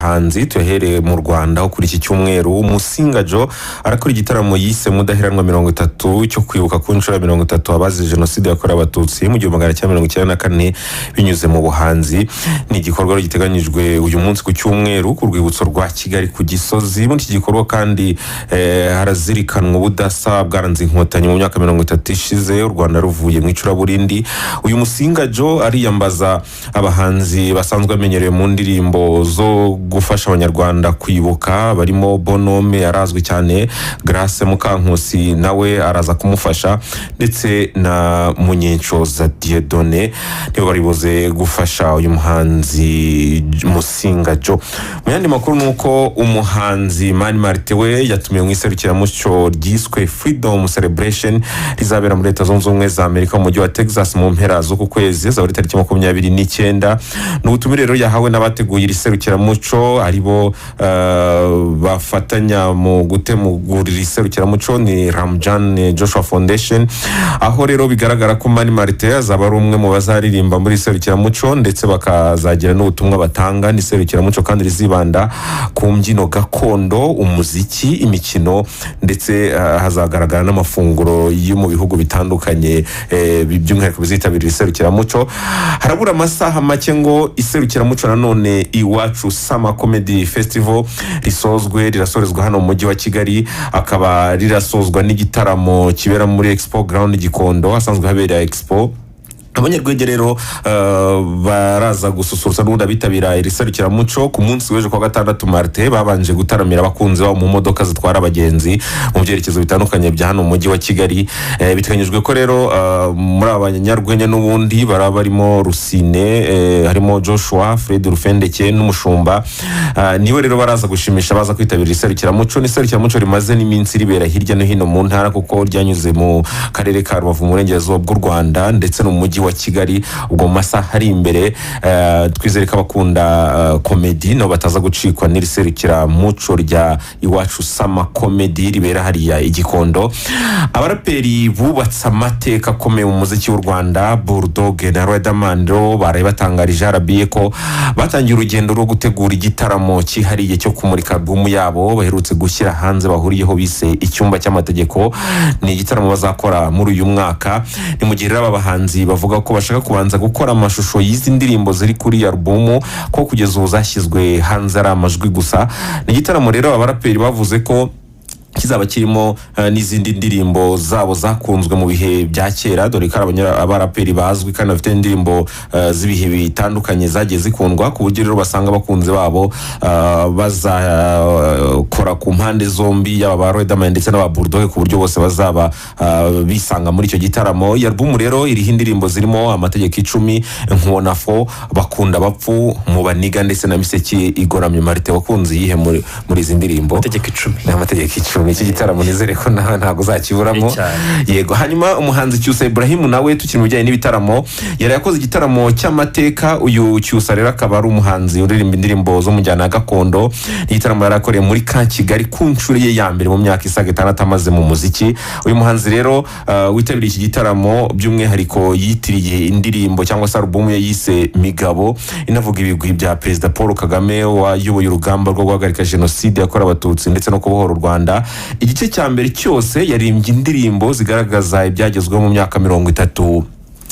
Abahanzi tuyahereye mu Rwanda, aho kuri iki cyumweru Musinga Joe arakora igitaramo yise Mudaheranwa 30 cyo kwibuka ku nshuro ya 30 abazize Jenoside yakorewe Abatutsi mu 1994 binyuze mu buhanzi. Ni igikorwa giteganyijwe uyu munsi ku cyumweru ku rwibutso rwa Kigali ku Gisozi. Muri iki gikorwa kandi harazirikanwa ubudasa bwaranze Inkotanyi mu myaka 30 ishize u Rwanda ruvuye mu icuraburindi. Uyu Musinga Joe ariyambaza abahanzi basanzwe bamenyerewe mu ndirimbo zo gufasha Abanyarwanda kwibuka, barimo Bonome arazwi cyane, Grace Mukankusi nawe araza kumufasha, ndetse na Munyenshoza Dieudonné, nibo bari buze gufasha uyu muhanzi Musinga Joe. Mu yandi makuru ni uko umuhanzi Mani Martin we yatumiwe mu iserukiramuco ryiswe Freedom Celebration rizabera muri Leta Zunze Ubumwe za Amerika mu mujyi wa Texas mu mpera z'uku kwezi, azaba ari tariki 29. Ni ubutumire rero yahawe n'abateguye iri serukiramuco, aribo bafatanya mu gutegura iri serukiramuco, ni Ramjaane Joshua Foundation, aho rero bigaragara ko Mani Martin azaba ari umwe mu bazaririmba muri iri serukiramuco, ndetse bakazagira n'ubutumwa batanga. Ni serukiramuco kandi rizibanda ku mbyino gakondo, umuziki, imikino, ndetse hazagaragara n'amafunguro yo mu bihugu bitandukanye, by'umwihariko bizitabira iri serukiramuco. Harabura amasaha make ngo iserukiramuco nanone Iwacu Summer Comedy Festival risozwe. Rirasorezwa hano mu mujyi wa Kigali, akaba rirasozwa n'igitaramo kibera muri Expo Ground Gikondo hasanzwe habera Expo. Abanyarwenya rero baraza gususurutsa n'ubundi abitabira iri serukiramuco ku munsi w'ejo kuwa gatandatu. Marite babanje gutaramira abakunzi babo mu modoka zitwara abagenzi mu byerekezo bitandukanye bya hano mu mujyi wa Kigali. Biteganyijwe ko rero muri aba banyarwenya n'ubundi baraba barimo Rusine, harimo Joshua, Fred Rufendeke n'Umushumba. Niwe rero baraza gushimisha baza kwitabira iri serukiramuco. Ni iserukiramuco rimaze n'iminsi ribera hirya no hino mu ntara, kuko ryanyuze mu karere ka Rubavu mu burengerazuba bw'u Rwanda ndetse no mu mujyi wa Kigali. Ubwo mu masaha ari imbere twizere ko abakunda comedy nabo bataza gucikwa n'iri serukiramuco rya Iwacu Summer Comedy ribera hariya i Gikondo. Abaraperi bubatse amateka akomeye mu muziki w'u Rwanda, Bulldog na Riderman, rero baraye batangarije RBA ko batangiye urugendo rwo gutegura igitaramo cyihariye cyo kumurika album yabo baherutse gushyira hanze bahuriyeho bise Icyumba cy'Amategeko. Ni igitaramo bazakora muri uyu mwaka. Ni mu gihe rero aba bahanzi bavuga ko bashaka kubanza gukora amashusho y'izi ndirimbo ziri kuri iyi album, ko kugeza ubu zashyizwe hanze ari amajwi gusa. Ni igitaramo rero aba baraperi bavuze ko kizaba kirimo n'izindi ndirimbo zabo zakunzwe mu bihe bya kera, dore ko ari abaraperi bazwi kandi bafite indirimbo z'ibihe bitandukanye zagiye zikundwa, ku buryo rero basanga abakunzi babo bazakora ku mpande zombi, yaba ba Riderman ndetse n'aba Bulldog, ku buryo bose bazaba bisanga muri icyo gitaramo. Iyi album rero iriho indirimbo zirimo Amategeko Icumi, Nkubona Fo, Bakunda Bapfu, Mubaniga ndetse na Miseke Igoramye. Marite, wakunze iyihe muri izi ndirimbo? Amategeko Icumi. Ni Amategeko Icumi. Iki gitaramo nizere ko nawe ntabwo uzakiburamo. Cyane. Yego. Hanyuma umuhanzi Cyusa Ibrahim nawe, tukiri mu bijyanye n'ibitaramo, yari yakoze igitaramo cy'amateka. Uyu Cyusa rero akaba ari umuhanzi uririmba indirimbo zo mu njyana ya gakondo. Ni igitaramo yari akoreye muri ka Kigali ku nshuro ye ya mbere mu myaka isaga 6 amaze mu muziki. Uyu muhanzi rero witabiriye iki gitaramo by'umwihariko yitiriye indirimbo cyangwa se alubumu ye yise Migabo, inavuga ibigwi bya Perezida Paul Kagame wayoboye urugamba rwo guhagarika Jenoside yakorewe Abatutsi ndetse no kubohora u Rwanda. Igice cya mbere cyose yaririmbye indirimbo zigaragaza ibyagezweho mu myaka 30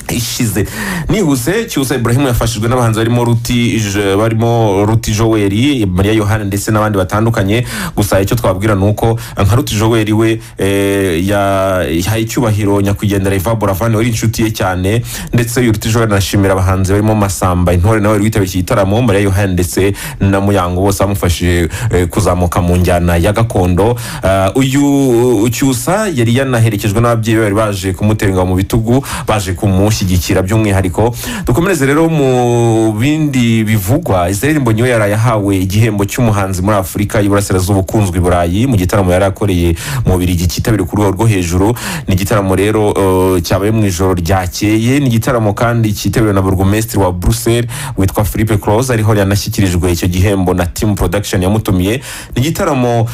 ishize. Nihuse, Cyusa Ibrahim yafashijwe n'abahanzi barimo Ruti Joel, Mariya Yohani ndetse n'abandi batandukanye. Gusa icyo twabwira ni uko nka Ruti Joel we yahaye icyubahiro nyakwigendera Yvan Buravan wari inshuti ye cyane, ndetse uyu Ruti Joel anashimira abahanzi barimo Masamba Intore nawe wari witabiriye iki gitaramo, Mariya Yohani ndetse na Muyango, bose bamufashije kuzamuka mu njyana ya gakondo. Uyu Cyusa yari yanaherekejwe n'ababyeyi be bari baje kumutera ingabo mu bitugu, baje kumushyigikira by'umwihariko. Dukomereze rero mu bindi bivugwa. Israel Mbonyi we yaraye ahawe igihembo cy'umuhanzi muri Afurika y'Iburasirazuba ukunzwe i Burayi mu gitaramo yari akoreye mu Bubiligi cyitabiriwe ku rwego rwo hejuru. Ni igitaramo rero cyabaye mu ijoro ryakeye. Ni igitaramo kandi cyitabiriwe na burugumesitiri wa Bruxelles witwa Philippe Close, ariho yanashyikirijwe icyo gihembo na Team Production yamutumiye. Ni igitaramo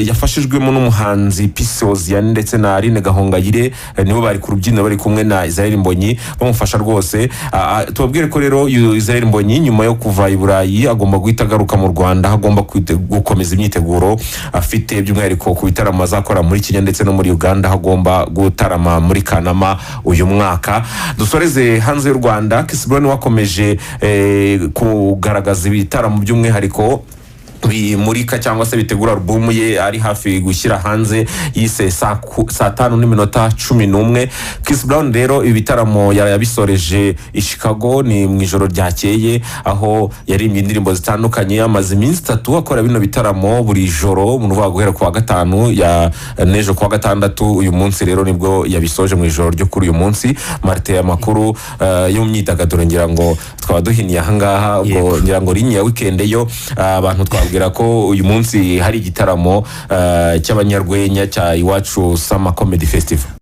yafashijwemo n'umuhanzi Peace Hoziyana ndetse na Aline Gahongayire, nibo bari ku rubyiniro bari kumwe na Israel Mbonyi. bamufasha rwose. Tubabwire ko rero Israel Mbonyi nyuma yo kuva i Burayi agomba guhita agaruka mu Rwanda, aho agomba gukomeza imyiteguro afite, by'umwihariko ku bitaramo azakora muri Kenya ndetse no muri Uganda, aho agomba gutarama muri Kanama uyu mwaka. Dusoreze hanze y'u Rwanda. Chris Brown wakomeje kugaragaza ibitaramo, by'umwihariko bimurika cyangwa se bitegura alubumu ye ari hafi gushyira hanze yise 5:11. Chris Brown rero ibi bitaramo yabisoreje i Chicago, ni mu ijoro ryakeye, aho yaririmbye indirimbo zitandukanye. Amaze iminsi 3 akora bino bitaramo buri joro, mu ruvuga guhera ku wa gatanu ya n'ejo ku wa gatandatu. Uyu munsi rero nibwo yabisoje mu ijoro ryo kuri uyu munsi. Marite, amakuru yo mu myidagaduro ngira ngo twaba duhiniye ahangaha. Ubwo ngira ngo ligne ya weekend yo, abantu twabwira ko uyu munsi hari igitaramo cy'abanyarwenya cya Iwacu Summer Comedy Festival.